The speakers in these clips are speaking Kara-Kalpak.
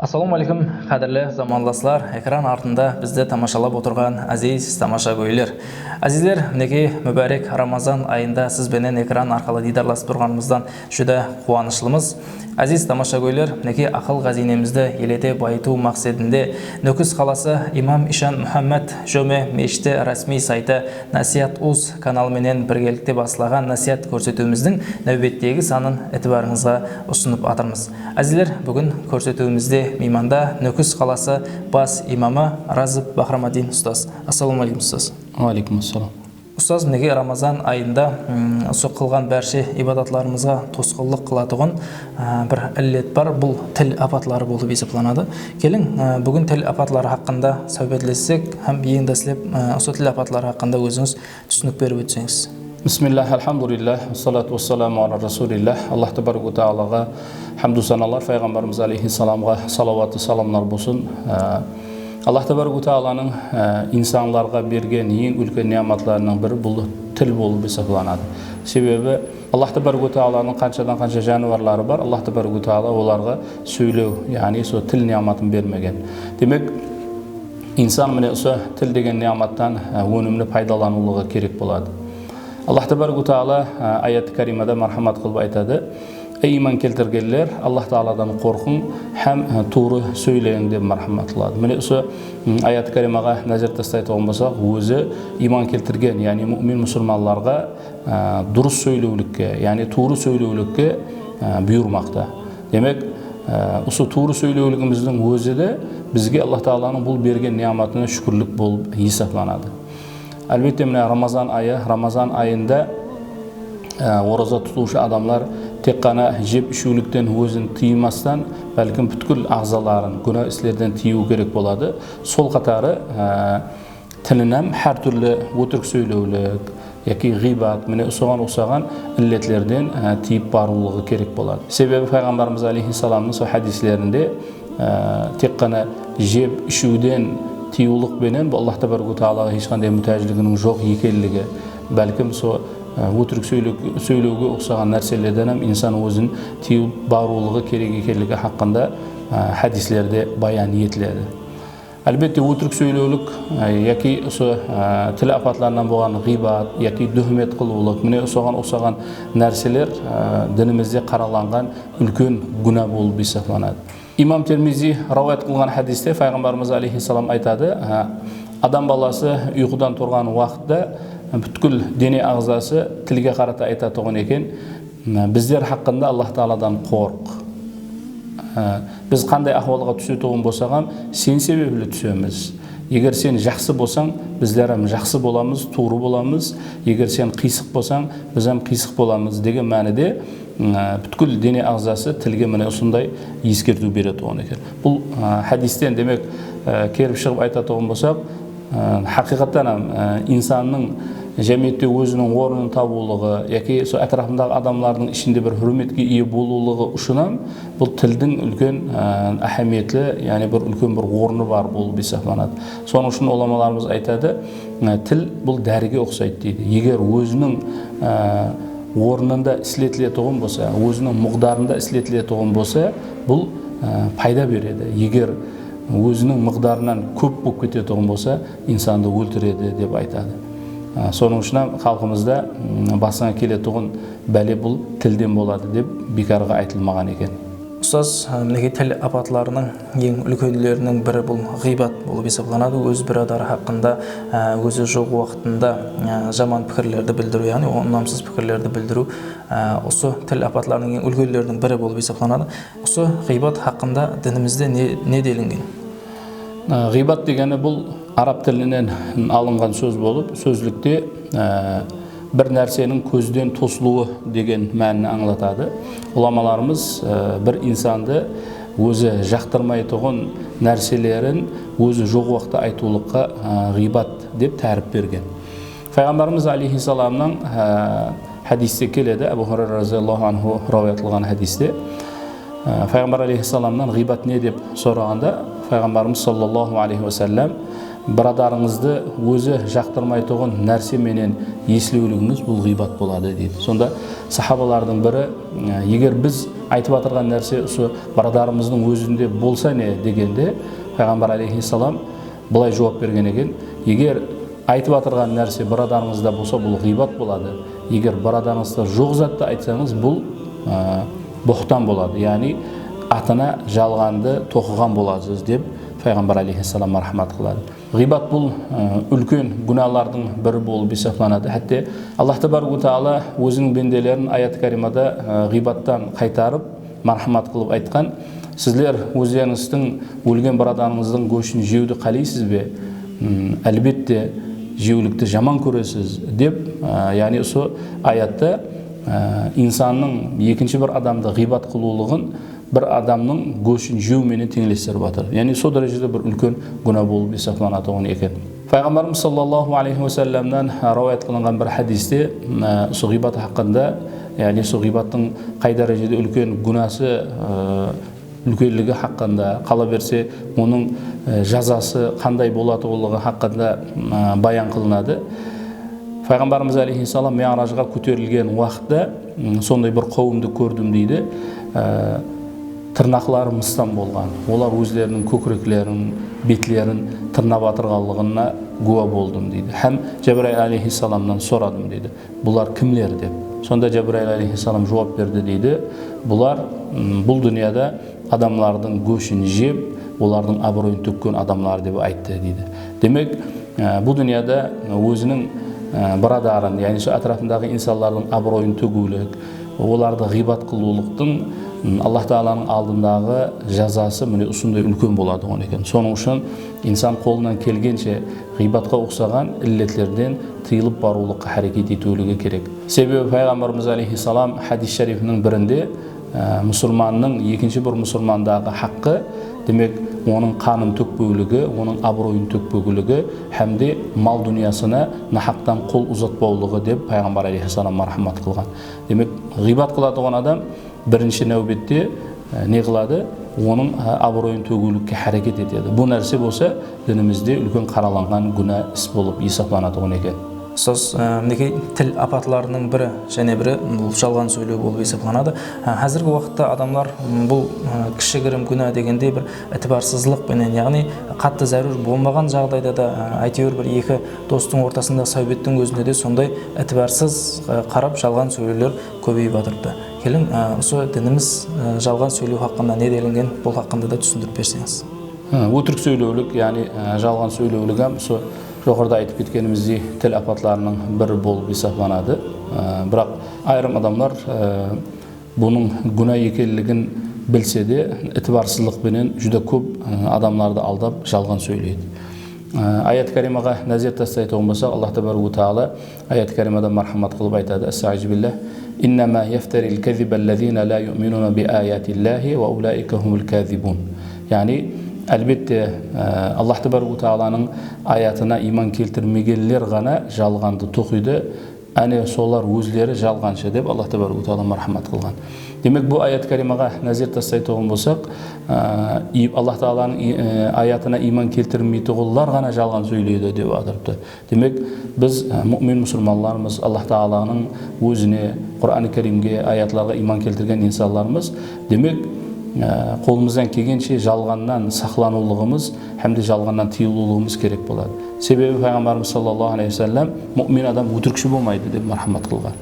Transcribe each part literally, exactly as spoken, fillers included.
Assalawma áleykum, qádirli zamanlaslar, ekran artında bizdi tamashalap otırǵan áziz tamashagóyler. Ázizler, minekey, múbárek Ramazan ayında siz benen ekran arqalı diydarlasıp turǵanımızdan júdá quwanıshlımız. Áziz tamashagóyler, minekey, aqıl ǵáziynemizdi ele de bayıtıw maqsedinde Nókis qalası Imam Ishan Muhammad Jome meshiti rásmiy saytı Násiyat uz kanalı menen birgelikte baslaǵan násiyat kórsetiwimizdiń náwbettegi sanın itibarıńızǵa usınıp atırmız. Ázizler, búgin kórsetiwimizde miymanda Nókis qalası bas imamı Razıp Bahramaddin ustaz. Assalawma áleykum, ustaz. Wa áleykum assalam. Ustaz, minekey, Ramazan ayında, mm, usı qılǵan bárshe ibadatlarımızǵa tosqınlıq qılatuǵın, ı, bir illet bar. Bul til apatları bolıp esaplanadı. Keliń, ı, búgin til apatları haqqında sáwbetlessek hám eń dáslep, ı, usı til apatları haqqında ózińiz túsinik berip ótseńiz. Bismillah, alhamdulillah, wassalatu wassalamu ala rasulillah. Allah tabaraka wa taalaǵa hamdu sanalar, Payǵambarımız alayhissalamǵa salawatı salamlar bolsın. Aa, Allah tabaraka wa taalanıń, aa, insanlarǵa bergen eń úlken niyamatlarınıń biri bul til bolıp esaplanadı. Sebebi Allah tabaraka wa taalanıń qanshadan qansha jániwarları bar, Allah tabaraka wa taala olarǵa sóylew, yaǵnıy sol til niyamatın bermegen. Demek, insan mine usı til degen niyamattan, e, ónimli paydalanıwlıǵı kerek boladı. Allah tabaraka wa taala, e, ayat-i karimada marhamat qılıp aytadı, "Ey, iyman keltirgenler, Allah taaladan qorqıń hám, e, tuwrı sóyleń," dep marhamat qıladı. Mine usı, m, ayat-i karimaǵa názer taslaytuǵın bolsaq, ózi iyman keltirgen, yaǵnıy múmin musılmanlarǵa, e, durıs sóylewlikke, yaǵnıy tuwrı sóylewlikke, e, buyırmaqta. Demek, e, usı tuwrı sóylewligimizdiń ózi de bizge Allah taalanıń bul bergen niyamatına shúkirlik bolıp esaplanadı. Álbette, mine Ramazan ayı, Ramazan ayında, e, oraza tutıwshı adamlar tek ǵana jep-ishiwlikten ózin tıymastan, bálkim pútkil aǵzaların gúna islerden tıyıw kerek boladı. Sol qatarı, e, tilin hám hár túrli ótirik sóylewlik yaki ǵıybat, mine, soǵan uqsaǵan illetlerden, e, tıyıp barıwlıǵı kerek boladı. Sebebi Payǵambarımız alayhissalamnıń sol hádislerinde, e, tek ǵana jep-ishiwden tıyıwlıq penen bul Allah tabaraka wa taalaǵa hesh qanday mútájliginiń joq ekenligi, bálkim sol, e, ótirik sóyle-, sóylewge uqsaǵan nárselerden hám insan ózin tıyıp barıwlıǵı kerek ekenligi haqqında, e, hádislerde bayan etiledi. Álbette, ótirik sóylewlik, e, yaki usı, e, til apatlarınan bolǵan ǵıybat yaki dúhmet qılıwlıq, mine, soǵan uqsaǵan nárseler, e, dinimizde qaralanǵan úlken gúna bolıp esaplanadı. Imam Termiziy rawayat qılǵan hádiste Payǵambarımız alayhissalam aytadı, e, adam balası uyqıdan turǵan waqıtta, e, pútkil dene aǵzası tilge qarata aytatuǵın eken, Bizler haqqında Allah taaladan qorq. Á, biz qanday ahwalǵa túsetuǵın bolsaq hám, sen sebepli túsemiz. Eger sen jaqsı bolsań, bizler hám jaqsı bolamız, tuwrı bolamız. Eger sen qıysıq bolsań, biz hám qıysıq bolamız, degen mánide, á, pútkil dene aǵzası tilge mine usınday eskertiw beretuǵın eken. Bul, á, hádisten, demek, á, kelip shıǵıp aytatuǵın bolsaq, Á, haqıyqattan hám, á, insannıń jámiyette óziniń ornın tabıwlıǵı yaki sol átirapındaǵı adamlardıń ishinde bir húrmetke iye bolıwlıǵı ushın hám bul tildiń úlken, á, áhmiyetli, yaǵnıy bir úlken bir ornı bar bolıp esaplanadı. Sonıń ushın ulamalarımız aytadı, á, til bul dárige uqsaydı deydi. Eger óziniń, á, ornında isletiletuǵın bolsa, óziniń muǵdarında isletiletuǵın bolsa, bul, á, payda beredi. Eger óziniń mıǵdarınan kóp bolıp ketetuǵın bolsa, insandı óltiredi, dep aytadı. A, sonıń ushın hám xalqımızda, m, basıńa keletuǵın bále bul tilden boladı, dep biykarǵa aytılmaǵan eken. Ustaz, minekey, til apatlarınıń eń úlkenleriniń biri bul ǵıybat bolıp esaplanadı. Óz biradarı haqqında, á, ózi joq waqtında, á, jaman pikirlerdi bildiriw, yaǵnıy unamsız pikirlerdi bildiriw, á, usı til apatlarınıń eń úlkenleriniń biri bolıp esaplanadı. Usı ǵıybat haqqında dinimizde ne, ne delingen? Á, ǵıybat degeni bul arab tilinen alınǵan sóz bolıp, sózlikte, á, bir nárseniń kózden tosılıwı degen mánini ańlatadı. Ulamalarımız, á, bir insandı ózi jaqtırmaytuǵın nárselerin ózi joq waqıtta aytıwlıqqa, á, ǵıybat dep tárip bergen. Payǵambarımız alayhissalamnıń, á, hádiste keledi, Abu Hurayra razıyallahu anhu rawayat qılǵan hádiste. Á, Payǵambar alayhissalamnan ǵıybat ne dep soraǵanda, Payǵambarımız sallallahu alayhi wa sallam, bıradarıńızdı ózi jaqtırmaytuǵın nárse menen eslewligińiz bul ǵıybat boladı, deydi. Sonda sahabalardıń biri, e, eger biz aytıp atırǵan nárse usı bıradarımızdıń ózinde bolsa ne degende, Payǵambar alayhissalam bılay juwap bergen eken, eger aytıp atırǵan nárse bıradarıńızda bolsa, bul ǵıybat boladı. Eger bıradarıńızda joq zattı aytsańız, bul, e, buhtan boladı. Yaǵnıy atına jalǵandı toqıǵan bolasız, dep Payǵambar alayhissalam marhamat qıladı. Ǵıybat bul, e, úlken gúnalardıń biri bolıp esaplanadı. Hátte Allah tabaraka wa taala óziniń bendelerin ayat kárimada, e, ǵıybattan qaytarıp, marhamat qılıp aytqan, "Sizler ózlerińizdiń ólgen bıradarıńızdıń góshin jewdi qáleysiz be? M, álbette, jewlikti jaman kóresiz", dep, e, yaǵnıy usı ayatta, e, insannıń ekinshi bir adamdı ǵıybat qılıwlıǵın bir adamnıń góshin jew menen teńlestirip atır. Yaǵnıy, sol dárejede bir úlken gúna bolıp esaplanadı eken. Payǵambarımız sallallahu alayhi wa sallamnan, e, ráwiyat qılınǵan bir hádiste, e, usı ǵıybat haqqında, yaǵnıy, usı ǵıybattıń qay dárejede úlken gúnası, e, úlkenligi haqqında, qalaberse, onıń, e, jazası qanday bolatuǵınlıǵı haqqında, e, bayan qılınadı. Payǵambarımız alayhissalam Mi'rajǵa kóterilgen waqıtta, m, sonday bir qáwimdi kórdim, deydi. E, tırnaqları mıstan bolǵan, olar ózleriniń kókireklerin, betlerin tırnap atırǵanlıǵına gúwa boldım, deydi. Hám Jábrayıl alayhissalamnan soradım, deydi, "Bular kimler?" dep. Sonda Jábrayıl alayhissalam juwap berdi, deydi, "Bular, m, bul dúnyada adamlardıń góshin jep, olardıń abıroyın tókken adamlar", dep ayttı, deydi. Demek, e, bul dúnyada óziniń, e, bıradarın, yaǵnıy sol átirapındaǵı insanlardıń abıroyın tógiwlik, olardı ǵıybat qılıwlıqtıń, m, Allah taalanıń aldındaǵı jazası mine usınday úlken bolatuǵın eken. Sonıń ushın insan qolınan kelgenshe ǵıybatqa uqsaǵan illetlerden tıyılıp barıwlıqqa háreket etiwligi kerek. Sebebi Payǵambarımız alayhissalam hádis sháriyfiniń birinde, e, musılmannıń ekinshi bir musılmandaǵı haqqı, demek, onıń qanın tókpewligi, onıń abıroyın tókpewligi hám de mal-dúnyasına nahaqtan qol uzatpawlıǵı, dep Payǵambar alayhissalam marhamat qılǵan. Demek, ǵıybat qılatuǵın adam birinshi náwbette, e, ne qıladı? Onıń, e, abıroyın tógiwlikke háreket etedi. Bul nárse bolsa dinimizde úlken qaralanǵan gúna is bolıp esaplanatuǵın eken. Ustaz, e, minekey, til apatlarınıń biri, jáne biri bul jalǵan sóylew bolıp esaplanadı. E, házirgi waqıtta adamlar, m, bul, e, kishigirim gúna degende bir itibarsızlıq penen, yaǵnıy qattı zárúr bolmaǵan jaǵdayda da, e, áytewir bir eki dostıń ortasında sáwbettiń ózinde de sonday itibarsız, e, qarap jalǵan sóylewler kóbeyip atırıptı. Keliń, e, usı dinimiz, e, jalǵan sóylew haqqında ne delingen, bul haqqında da túsindirip berseńiz. Hı, ótirik sóylewlik, yaǵnıy, e, jalǵan sóylewlik hám usı joqarıda aytıp ketkenimizdey til apatlarınıń biri bolıp esaplanadı. E, biraq ayırım adamlar, e, bunıń gúna ekenligin bilse de, itibarsızlıq penen júdá kóp, e, adamlardı aldap, jalǵan sóyleydi. E, ayat kárimaǵa názer taslaytuǵın bolsaq, Allah tabaraka wa taala ayat kárimada marhamat qılıp aytadı, Estaizu billah, "Innama yaftaril kaziba allazina la yu'minuna bi ayatillahi wa ulaika humul kazibun." Yaǵnıy, álbette, e, Allah tabaraka wa taalanıń ayatına iyman keltirmegenler ǵana jalǵandı toqıydı, áne, solar ózleri jalǵanshı, dep Allah tabaraka wa taala marhamat qılǵan. Demek, bul ayat kárimaǵa názer taslaytuǵın bolsaq, e, i-, Allah taalanıń i-, e, ayatına iyman keltirmeytuǵınlar ǵana jalǵan sóyleydi, dep atırıptı. Demek, biz, e, múmin musılmanlarmız, Allah taalanıń ózine, Quranı Kárimge, ayatlarǵa iyman keltirgen insanlarmız. Demek, e, qolımızdan kelgenshe jalǵannan saqlanıwlıǵımız hám de jalǵannan tıyılıwlıǵımız kerek boladı. Sebebi Payǵambarımız sallallahu alayhi wa sallam, "Múmin adam ótirikshi bolmaydı", dep marhamat qılǵan.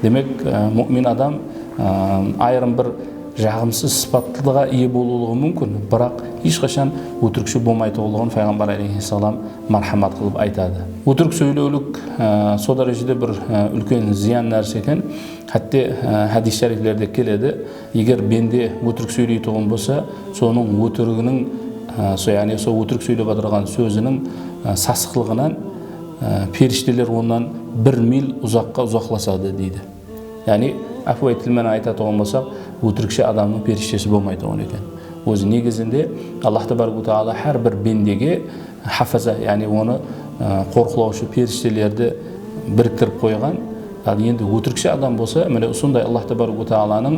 Demek, e, múmin adam, e, ayırım bir jaǵımsız sıpatlıǵa iye bolıwlıǵı múmkin, biraq hesh qashan ótirikshi bolmaytuǵınlıǵın Payǵambar alayhissalam marhamat qılıp aytadı. Ótirik sóylewlik, e, sol dárejede bir, e, úlken zıyan nárse eken. Hátte, e, hádis sháriyflerde keledi, eger bende ótirik sóyleytuǵın bolsa, sonıń ótiriginiń, e, so-, yaǵnıy sol ótirik sóylep atırǵan sóziniń, e, sasıqlıǵınan, e, perishteler onnan bir mil uzaqqa uzaqlasadı, deydi. Yaǵnıy, ápiwayı til menen aytatuǵın bolsaq, ótirikshi adamnıń perishtesi bolmaytuǵın eken. Ózi negizinde Allah tabaraka wa taala hár bir bendege hafaza, yaǵnıy onı, e, qorqılawshı perishtelerdi biriktirip qoyǵan. Al endi ótirikshi adam bolsa, mine, usınday Allah tabaraka wa taalanıń,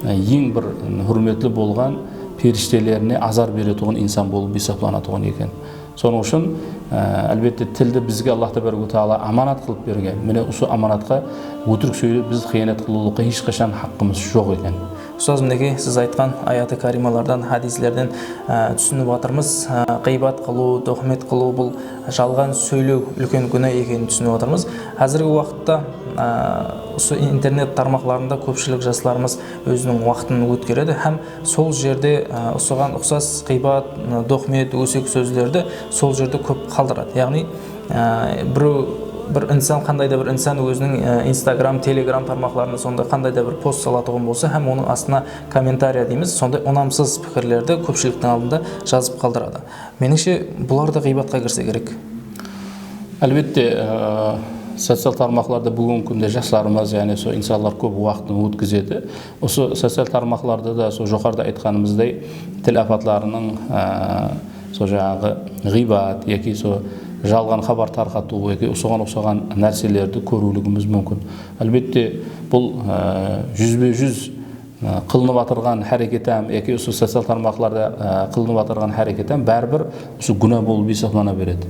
e, eń bir húrmetli bolǵan perishtelerine azar beretuǵın insan bolıp esaplanatuǵın eken. Sonıń ushın, e, álbette, tildi bizge Allah tabaraka taala amanat qılıp bergen. Mine, usı amanatqa ótirik sóylep, biz xıyanat qılıwlıqqa hesh qashan haqqımız joq eken. Ustaz, minekey, siz aytqan ayatı kárimalardan, hádislerden, e, túsinip atırmız. E, ǵıybat qılıw, tóhmet qılıw, bul jalǵan sóylew úlken gúna ekenin túsinip atırmız. Házirgi waqıtta, e, usı internet tarmaqlarında kópshilik jaslarımız óziniń waqtın ótkeredi hám sol jerde, e, usıǵan uqsas ǵıybat, e, tóhmet, ósek sózlerdi sol jerde kóp qaldıradı. Yaǵnıy, e, birew, bir insan, qanday da bir insan óziniń, e, Instagram, Telegram tarmaqlarında sonda qanday da bir post salatuǵın bolsa hám onıń astına kommentariya deymiz, sonday unamsız pikirlerdi kópshiliktiń aldında jazıp qaldıradı. Menińshe, bular da ǵıybatqa kirse kerek. Álbette, e, social tarmaqlarda búgingi kúnde jaslarımız, yaǵnıy sol insanlar kóp waqtın ótkizedi. Usı social tarmaqlarda da sol joqarıda aytqanımızday til apatlarınıń, e, sol jańaǵı ǵıybat yaki sol jalǵan xabar tarqatıw yaki usıǵan uqsaǵan nárselerdi kóriwligimiz múmkin. Álbette, bul, e, júzbe-júz e, qılınıp atırǵan háreket hám yaki usı social tarmaqlarda, e, qılınıp atırǵan háreket hám báribir usı gúna bolıp esaplana beredi.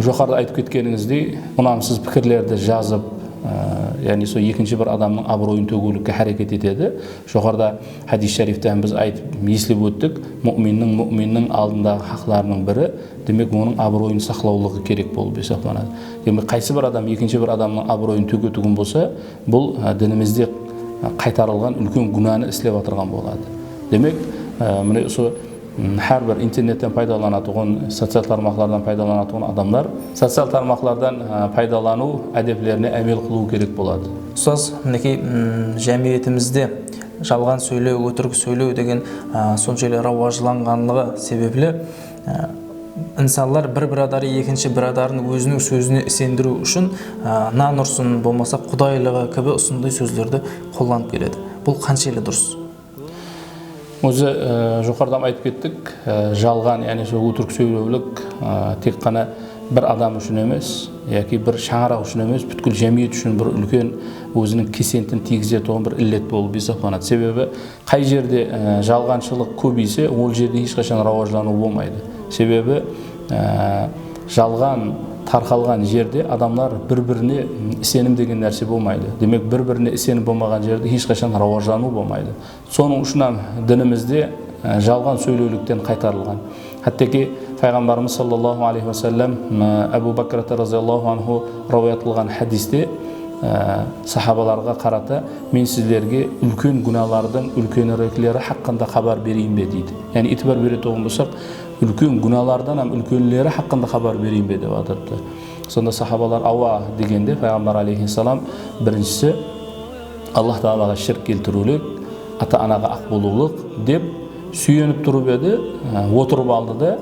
Joqarıda aytıp ketkenińizdey, unamsız pikirlerdi jazıp, e, yaǵnıy sol ekinshi bir adamnıń abıroyın tógiwlikke háreket etedi. Joqarıda hádis sháriyfte hám biz aytıp, eslep óttik, múminniń, múminniń aldındaǵı haqlarınıń biri, demek, onıń abıroyın saqlawlıǵı kerek bolıp esaplanadı. Demek, qaysı bir adam ekinshi bir adamnıń abıroyın tógetuǵın bolsa, bul, e, dinimizde, e, qaytarılǵan úlken gúnanı islep atırǵan boladı. Demek, e, mine usı, m, hár bir internetten paydalanatuǵın, social tarmaqlardan paydalanatuǵın adamlar social tarmaqlardan, e, paydalanıw ádeplerine ámel qılıwı kerek boladı. Ustaz, minekey, m, jámiyetimizde jalǵan sóylew, ótirik sóylew degen, e, sonshelli rawajlanǵanlıǵı sebepli, e, insanlar bir biradarı ekinshi biradarın óziniń sózine isendiriw ushın, a, nan ursın, bolmasa qudaylıǵı kibi usınday sózlerdi qollanıp keledi. Bul qanshelli durıs? Ózi, e, joqarıda aytıp kettik, e, jalǵan, yaǵnıy sol ótirik sóylewlik, e, tek ǵana bir adam ushın emes, yaki bir shańaraq ushın emes, pútkil jámiyet ushın bir úlken óziniń kesentin tiygizetuǵın bir illet bolıp esaplanadı. Sebebi qay jerde, e, jalǵanshılıq kóbeyse, ol jerde hesh qashan rawajlanıw bolmaydı. Sebebi, e, jalǵan tarqalǵan jerde adamlar bir-birine, m, isenim degen nárse bolmaydı. Demek, bir-birine isenim bolmaǵan jerde hesh qashan rawajlanıw bolmaydı. Sonıń ushın hám dinimizde, e, jalǵan sóylewlikten qaytarılǵan. Hátteki Payǵambarımız sallallahu alayhi wa sallam, e, Abu Bakrata razıyallahu anhu ráwiyat qılǵan hádiste, e, sahabalarǵa qarata, "Men sizlerge úlken gúnalardıń úlkenirikleri haqqında xabar bereyin be?" deydi. Yaǵnıy, itibar beretuǵın bolsaq, úlken gúnalardan hám úlkenleri haqqında xabar bereyin be dep atırıptı. Sonda sahabalar "Awa" degende, Payǵambar alayhissalam birinshisi Allah taalaǵa shirk keltiriwlik, ata-anaǵa aq bolıwlıq dep súyenip turıp edi, e, otırıp aldı da,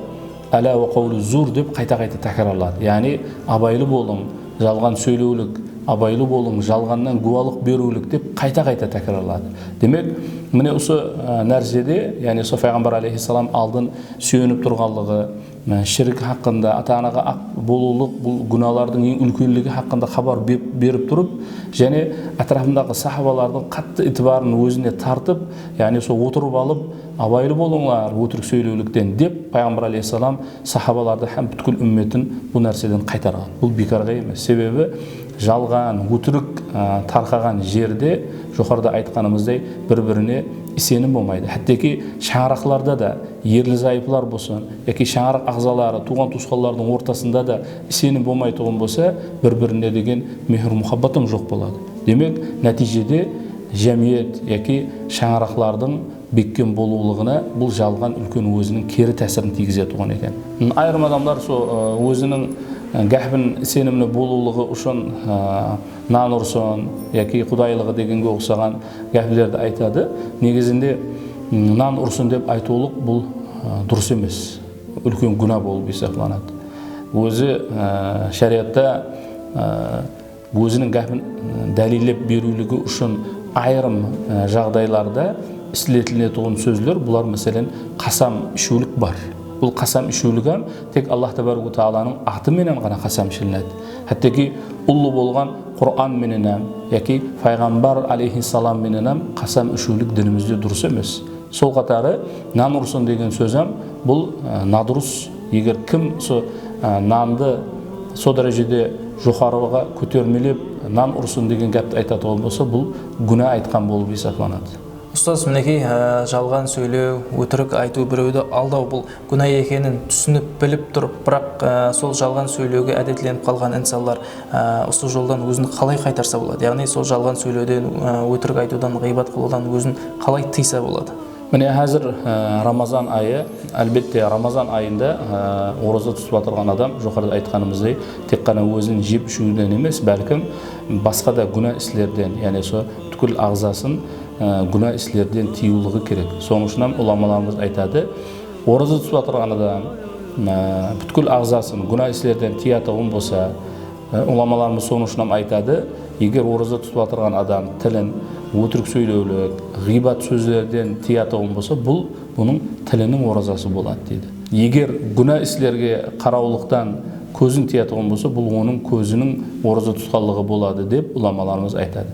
"Ala wa qawlu zur" dep qayta-qayta tákirarladı. Yaǵnıy, "Abaylı bolıń, jalǵan sóylewlik, abaylı bolıń, jalǵannan gúwalıq beriwlik" dep qayta-qayta tákirarladı. Demek, mine usı, e, nársede, yaǵnıy usı Payǵambar alayhissalam aldın súyenip turǵanlıǵı, e, shirik haqqında, ata-anaǵa aq bolıwlıq, bul gúnalardıń eń úlkenligi haqqında xabar be-, berip turıp, jáne átirapındaǵı sahabalardıń qattı itibarın ózine tartıp, yaǵnıy sol otırıp alıp, "Abaylı bolıńlar ótirik sóylewlikten" dep, Payǵambar alayhissalam sahabalardı hám pútkil úmmetin bul nárseden qaytarǵan. Bul biykarǵa emes. Sebebi jalǵan, ótirik, a, tarqaǵan jerde, joqarıda aytqanımızday, bir-birine isenim bolmaydı. Hátteki shańaraqlarda da, erli-zayıplar bolsın, yaki shańaraq aǵzaları, tuwǵan-tuwısqanlardıń ortasında da isenim bolmaytuǵın bolsa, bir-birine degen mehir-muhabbat hám joq boladı. Demek, nátiyjede jámiyet yaki shańaraqlardıń bekkem bolıwlıǵına bul jalǵan úlken óziniń keri tásirin tiygizetuǵın eken. Ayırım adamlar so, ı, óziniń, ı, gápin isenimli bolıwlıǵı ushın, ı, nan ursın yaki qudaylıǵı degenge uqsaǵan gáplerdi aytadı. Negizinde, ım, nan ursın dep aytıwlıq bul, ı, durıs emes. Úlken gúna bolıp esaplanadı. Ózi, ı, sháriyatda, ı, óziniń gápin, ı, dálillep beriwligi ushın ayırım, ı, jaǵdaylarda isletilinetuǵın sózler, bular, máselen, qasam ishiwlik bar. Bul qasam ishiwlik hám tek Allah tabaraka taalanıń atı menen ǵana qasam ishilinedi. Hátteki ullı bolǵan Quran menen hám yaki Payǵambar alayhissalam menen hám qasam ishiwlik dinimizde durıs emes. Sol qatarı nan ursın degen sóz hám bul, e, nadurıs Eger kim usı, e, nandı sol dárejede joqarıǵa kótermelep, nan ursın degen gápti aytatuǵın bolsa, bul gúna aytqan bolıp esaplanadı. Ustaz, minekey, e, jalǵan sóylew, ótirik aytıw, birewdi aldaw, bul gúna ekenin túsinip, bilip turıp, biraq, e, sol jalǵan sóylewge ádetlenip qalǵan insanlar, e, usı joldan ózin qalay qaytarsa boladı? Yaǵnıy sol jalǵan sóylewden, e, ótirik aytıwdan, ǵıybat qılıwdan ózin qalay tıysa boladı? Mine, házir, e, Ramazan ayı, álbette, Ramazan ayında, e, oraza tutıp atırǵan adam, joqarıda aytqanımızday, tek ǵana ózin jep ishiwden emes, bálkim basqa da gúna islerden, yaǵnıy sol pútkil aǵzasın, e, gúna islerden tıyıwlıǵı kerek. Sonıń ushın hám ulamalarımız aytadı, oraza tutıp atırǵan adam, e, pútkil aǵzasın gúna islerden tıyatuǵın bolsa, e, ulamalarımız sonıń ushın hám aytadı, eger oraza tutıp atırǵan adam tilin ótirik sóylewlik, ǵıybat sózlerden tıyatuǵın bolsa, bul bunıń tiliniń orazası boladı, deydi. Eger gúna islerge qarawlıqtan kózin tıyatuǵın bolsa, bul onıń kóziniń oraza tutqanlıǵı boladı, dep ulamalarımız aytadı.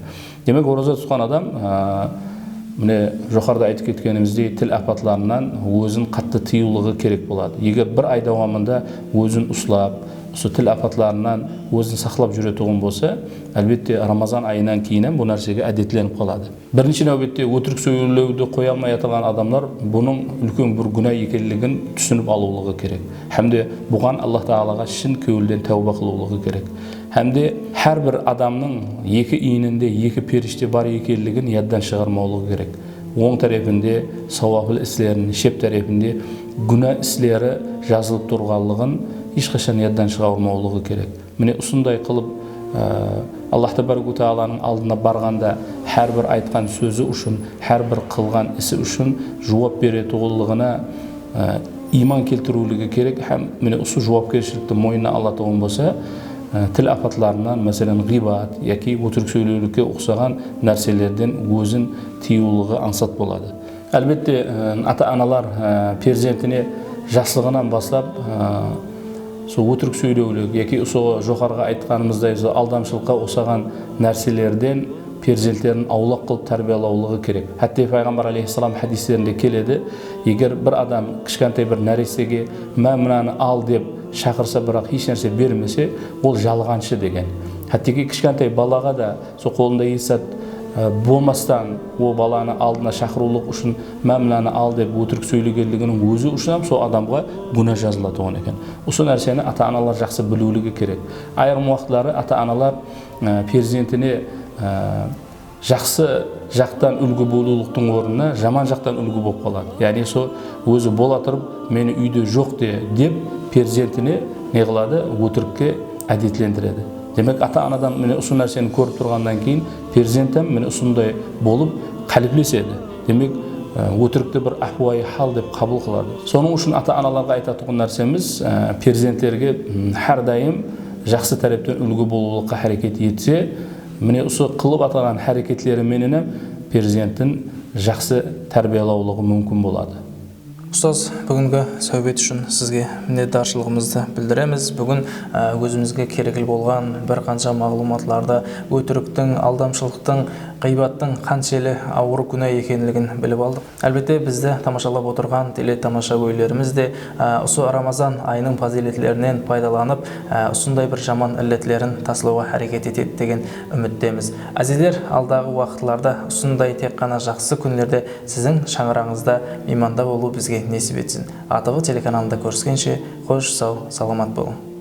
Demek, oraza tutqan adam, a, mine, joqarıda aytıp ketkenimizdey, til apatlarınan ózin qattı tıyıwlıǵı kerek boladı. Eger bir ay dawamında ózin uslap, usı til apatlarınan ózin saqlap júretuǵın bolsa, álbette, Ramazan ayınan keyin hám bul nársege ádetlenip qaladı. Birinshi náwbette, ótirik sóylewdi qoya almay atırǵan adamlar bunıń úlken bir gúna ekenligin túsinip alıwlıǵı kerek. Hám de buǵan Allah taalaǵa shin kewilden táwba qılıwlıǵı kerek. Hám de hár bir adamnıń eki iyninde eki perishte bar ekenligin yaddan shıǵarmawlıǵı kerek. Oń tárepinde sawaplı islerin, shep tárepinde gúna isleri jazılıp turǵanlıǵın hesh qashan yaddan shıǵarmawlıǵı kerek. Mine, usınday qılıp, e, Allah tabaraka wa taalanıń aldına barǵanda hár bir aytqan sózi ushın, hár bir qılǵan isi ushın juwap beretuǵınlıǵına, e, iyman keltiriwligi kerek hám mine usı juwapkershilikti moynına alatuǵın bolsa, e, til apatlarınan, máselen, ǵıybat yaki ótirik sóylewlikke uqsaǵan nárselerden ózin tıyıwlıǵı ańsat boladı. Álbette, e, ata-analar, e, perzentine jaslıǵınan baslap, e, sol ótirik sóylewlik yaki usı joqarıǵa aytqanımızday, sol aldamshılıqqa uqsaǵan nárselerden perzentlerin awlaq qılıp tárbiyalawlıǵı kerek. Hátte Payǵambar alayhissalam hádislerinde keledi, eger bir adam kishkentay bir nárestege, "Má, mınanı al," dep shaqırsa, biraq hesh nárse bermese, ol jalǵanshı, degen. Hátteki kishkentay balaǵa da sol qolında hesh zat, e, bolmastan, o balanı aldına shaqırıwlıq ushın, "Má, mınanı al," dep ótirik sóylegenliginiń ózi ushın hám sol adamǵa gúna jazılatuǵın eken. Usı nárseni ata-analar jaqsı biliwligi kerek. Ayırım waqıtları ata-analar, e, perzentine, e, jaqsı jaqtan úlgi bolıwlıqtıń ornına jaman jaqtan úlgi bolıp qaladı. Yaǵnıy, sol ózi bola turıp, "Meni úyde joq de," dep, perzentine ne qıladı? Ótirikke ádetlendiredi. Demek, ata-anadan mine usı nárseni kórip turǵannan keyin perzent hám mine usınday bolıp qáliplesedi. Demek, e, ótirikti bir ápiwayı hal dep qabıl qıladı. Sonıń ushın ata-analarǵa aytatuǵın nársemiz, e, perzentlerge, m, hár dayım jaqsı tárepten úlgi bolıwlıqqa háreket etse, mine usı qılıp atırǵan háreketleri menen hám perzentin jaqsı tárbiyalawlıǵı múmkin boladı. Ustaz, búgingi sáwbet ushın sizge minnetdarshılıǵımızdı bildiremiz. Búgin, e, ózimizge kerekli bolǵan bir qansha maǵlıwmatlardı, ótiriktiń, aldamshılıqtıń, ǵıybattıń qanshelli awır gúna ekenligin bilip aldıq. Álbette, bizdi tamashalap otırǵan tele tamashagóylerimiz de, e, usı Ramazan ayınıń pazıyletlerinen paydalanıp, e, usınday bir jaman illetlerin taslawǵa háreket etedi degen úmittemiz. Ázizler, aldaǵı waqıtlarda usınday tek ǵana jaqsı kúnlerde siziń shańaraǵıńızda miymanda bolıw bizge nesip etsin. ATV telekanalında kóriskenshe, xosh, saw, salamat bolıń.